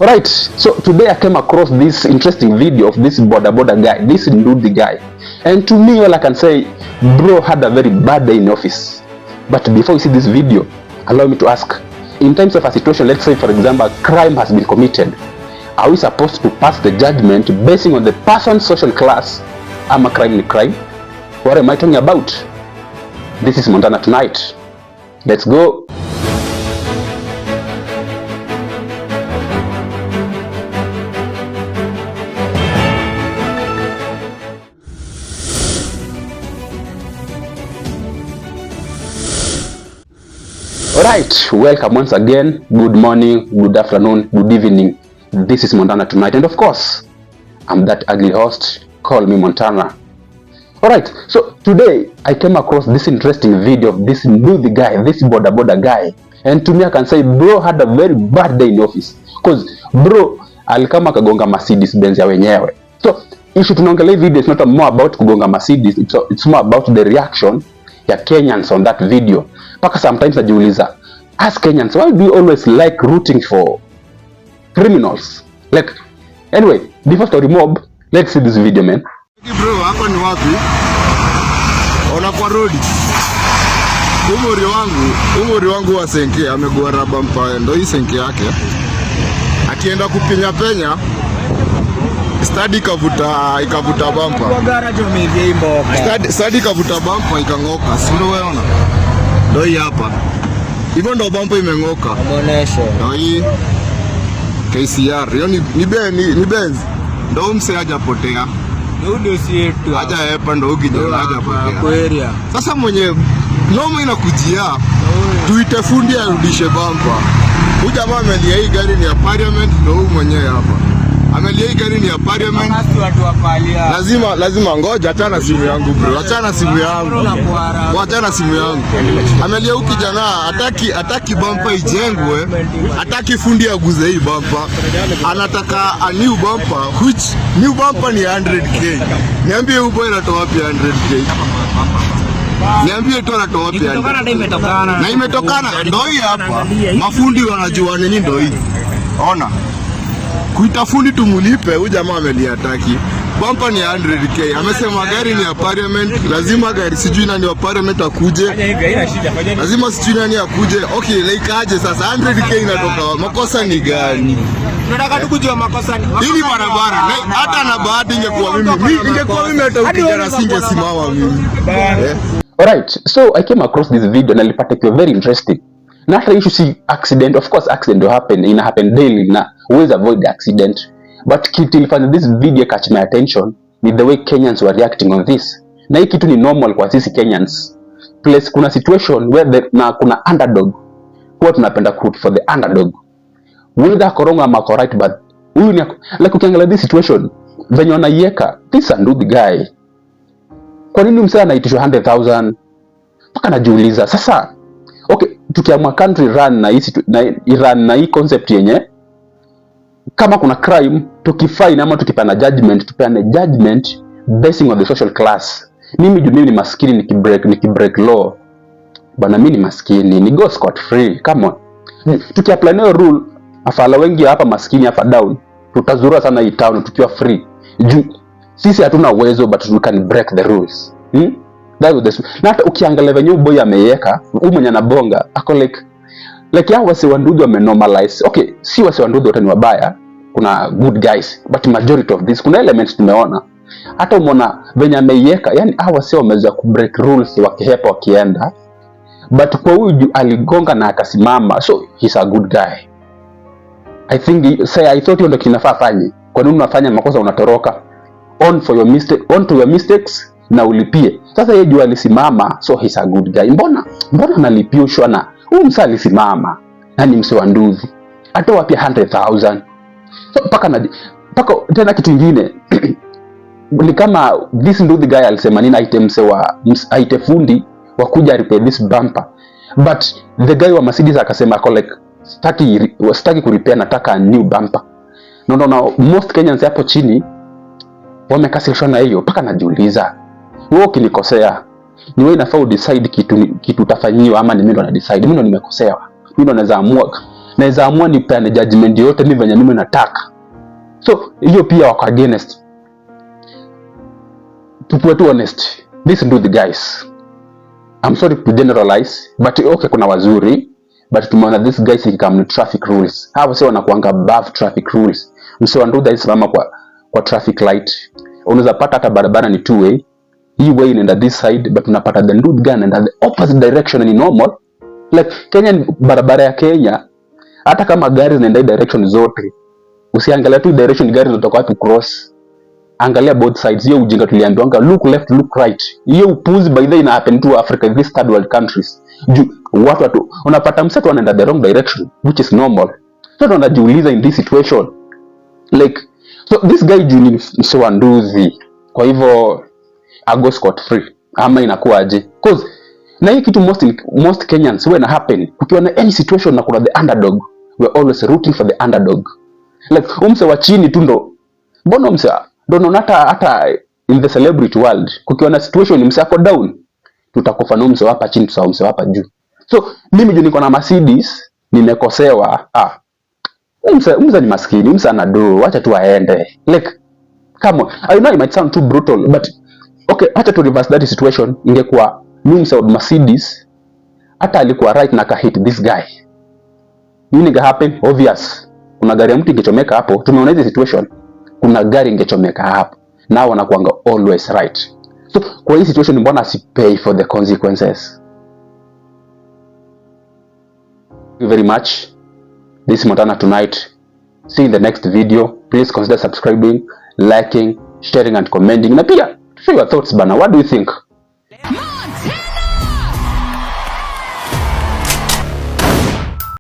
Alright, so today I came across this interesting video of this boda boda guy, this Nduthi guy. And to me, all I can say, bro had a very bad day in office. But before you see this video, allow me to ask, in terms of a situation, let's say for example, a crime has been committed, are we supposed to pass the judgment basing on the person's social class ama crime ni crime? What am I talking about? This is Montana Tonight. Let's go. Alright, welcome once again. Good morning, good afternoon, good evening. This is Montana Tonight, and of course, I'm that ugly host. Call me Montana. Alright, so today I came across this interesting video of this Nduthi guy, this boda boda guy. And to me I can say bro had a very bad day in office. Cause bro alikama akagonga Mercedes Benz ya wenyewe. So issue tunaongelea hii video is not more about kugonga Mercedes, it's more about the reaction ya Kenyans on that video. Mpaka sometimes najiuliza, as Kenyans, why do we always like rooting for criminals? Like, anyway, before story mob, let's see this video, man. Bro, hapa ni wapi? Ona kwa road. Umuri wangu wa senke amegwara bampa, ndo hii senke yake. Akienda kupinya penya, stadi ikavuta bampa. Kwa garage wameingia hii mboka. Stadi ikavuta bampa ikang'oka. Si ndio wewe ona? Ndo hii hapa. Hivyo ndo bampa imeng'oka. Muoneshe. Ndo hii KCR. Hiyo ni Benz. Ndo mse hajapotea. Ndio si yetu. Hajaepa ndo huyu kijana hajapotea. Kwa area. Sasa mwenye noma inakujia, tuite fundi arudishe bampa. Huyu jamaa amelia hii gari ni ya parliament, ndo huyu mwenyewe hapa amelia hii gari ni ya parliament. Basi watu wa palia. Lazima lazima, ngoja, achana simu yangu bro, achana simu yangu, achana simu yangu. Amelia huyu kijana hataki bampa ijengwe, hataki fundi aguze hii bampa, anataka a new bumper, which new bumper ni 100K. Niambie huyu boy anatoa wapi 100K? Niambie tu anatoa wapi 100K? Imetokana. Na imetokana ndo hii hapa, mafundi wanajua nini, ndo hii. Ona, kuita fundi tumulipe, huyu jamaa amelia hataki bampa ni 100K. Amesema gari ni ya parliament, lazima gari sijui nani wa parliament akuje, lazima sijui nani akuje. Okay, like aje sasa 100K inatoka, makosa ni gani? Tunataka tu kujua makosa ni. Hii ni barabara na hata na bahati ingekuwa mimi hata ukijana singesimama mimi eh. Alright, so I came across this video na nilipata ikiwa very interesting. Na hata issue si accident, of course accident will happen, ina happen daily na huwezi avoid the accident. But kitu ilifanya this video catch my attention ni the way Kenyans were reacting on this. Na hii kitu ni normal kwa sisi Kenyans. Place kuna situation where na kuna underdog, huwa tunapenda root for the underdog. Whether ako wrong ama ako right, but huyu ni like ukiangalia this situation venye wanaiweka, this Nduthi guy, kwa nini msee anaitishwa 100,000? Mpaka najiuliza sasa, okay, tukiamua country run na hii na run na hii concept yenye kama kuna crime tukifine ama tukipana judgment, tupeane judgment basing on the social class. Mimi juu mimi ni maskini, nikibreak law bana, mimi ni maskini, ni go scot free. Come on, tukiapply nayo rule, afala wengi hapa maskini hapa down, tutazurura sana hii town tukiwa free, juu sisi hatuna uwezo but we can break the rules, That was the, na hata ukiangalia venye huyu boy ameiweka, huyu mwenye anabonga ako like hao wase wa nduthi wame normalize. Okay, si wase wa nduthi wote ni wabaya, kuna good guys, but majority of this kuna elements tumeona, hata umeona venye ameiweka, yani hao wase wameweza ku break rules wakihepa wakienda, but kwa huyu juu aligonga na akasimama, so he's a good guy. I think say I thought hiyo ndio kinafaa afanye. Kwa nini unafanya makosa unatoroka? On for your mistake, on to your mistakes na ulipie. Sasa yeye juu alisimama, so he's a good guy. Mbona analipishwa na huyu msee alisimama na ni msee wa nduthi, atoa pia 100,000. So mpaka tena kitu kingine ni kama this nduthi guy alisema nini, aite msee wa aite fundi wakuja repair this bumper, but the guy wa Mercedes akasema ako like sitaki kurepair, nataka a new bumper. No, no, no, most Kenyans hapo chini wamekasirishwa na hiyo, mpaka najiuliza, wewe ukinikosea ni wewe inafaa udecide kitu utafanyiwa ama ni mimi ndo na decide? Mimi ndo nimekosewa, mimi ndo naweza amua. Naweza amua nipeane judgment yote mimi venye mimi nataka. So hiyo pia wako against. Tukuwe tu honest, this do the guys, I'm sorry to generalize, but okay, kuna wazuri, but tumeona this guys ikikam ni traffic rules, hawa sio wanakuanga above traffic rules. Msee wa nduthi simama kwa traffic light, unaweza pata hata barabara ni two way, hii way inaenda this side, but unapata the nduthi guy anaenda the opposite direction, ni normal. Like Kenya, barabara ya Kenya, hata kama gari zinaenda hii direction zote, usiangalia tu direction gari zinatoka wapi cross, angalia both sides. Hiyo ujinga tuliambiwanga, look left, look right, hiyo upuzi by the way ina happen to Africa, these third world countries, juu watu unapata mseto anaenda the wrong direction, which is normal. So tunajiuliza in this situation, like, so this guy juu ni mse wa nduthi, kwa hivyo ago scot free ama inakuwaje? 'Cause na hii kitu most Kenyans when happen, kukiwa na any situation na kuna the underdog, we are always rooting for the underdog. Like umse wa chini tu ndo, mbona mse ndo naona hata in the celebrity world, kukiwa na situation mse ako down, tutakufa na mse hapa chini, tusahau mse hapa juu. So mimi juu niko na Mercedes nimekosewa, ah, umse ni maskini, umse ana do, wacha tu aende. Like, come on, I know it might sound too brutal, but okay, acha tu reverse that situation. Ingekuwa mimi mse wa Mercedes, hata alikuwa right na kahit this guy, nini inge happen? Obvious, kuna gari ya mtu ingechomeka hapo. Tumeona hizi situation, kuna gari ingechomeka hapo. Nao wanakuanga always right. So kwa hii situation, mbona asipay for the consequences? Thank you very much. This is Montana Tonight. See you in the next video. Please consider subscribing, liking, sharing and commenting, na pia share your thoughts bana. What do you think?